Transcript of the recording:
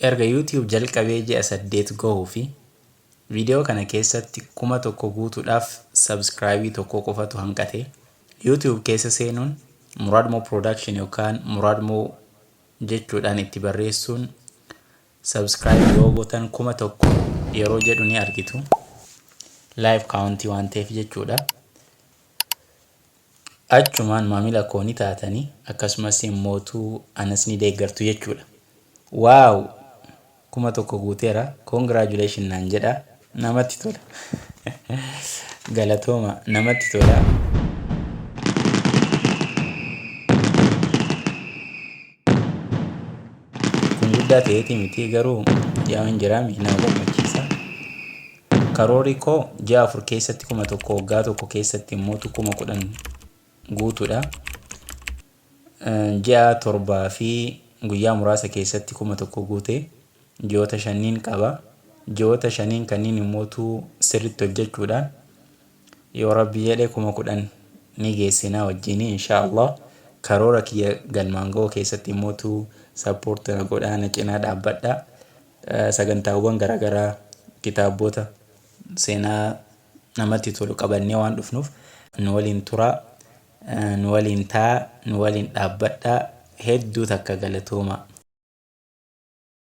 Erga YouTube jalqabee ji'a 8 gahuufi Video kana keessatti 1000 guutuudhaaf subscribe tokko qofatu hanqate. YouTube keessa seenuun Murad Mo Production yookaan Murad Mo jechuudhaan itti barreessuun subscribe yoo gootan 1000 yeroo jedhu ni argitu. Live count waan ta'eef jechuudha. Achumaan maamila koo ni taatanii akkasumas immootu anas ni deeggartu jechuudha. Wow! 1000 guuteera congratulation naan jedha namatti tola. Galatooma namatti tola. Kun guddaa ta'eeti miti garuu yaa hin jiraami nama gammachiisa. Karoorri koo ji'a 4 keessatti 1000 waggaa tokko keessatti immoo 10,000 guutuudha. Ji'a 7 fi guyyaa muraasa keessatti 1000 guute ji'oota shaniin qaba. Ji'oota shaniin kanniin immootu sirritti hojjechuudhaan yoo Rabbi jedhe 10,000 ni geessinaa wajjiini inshaa Allah. Karoora kiyya galmaan ga'uu keessatti immootu support na godhaa na cinaa dhaabbadhaa. Sagantaawwan garaagaraa kitaabota seenaa namatti tolu qabannee waan dhufnuuf nu waliin turaa, nu waliin ta'aa, nu waliin dhaabbadhaa. Hedduu takka galatoomaa.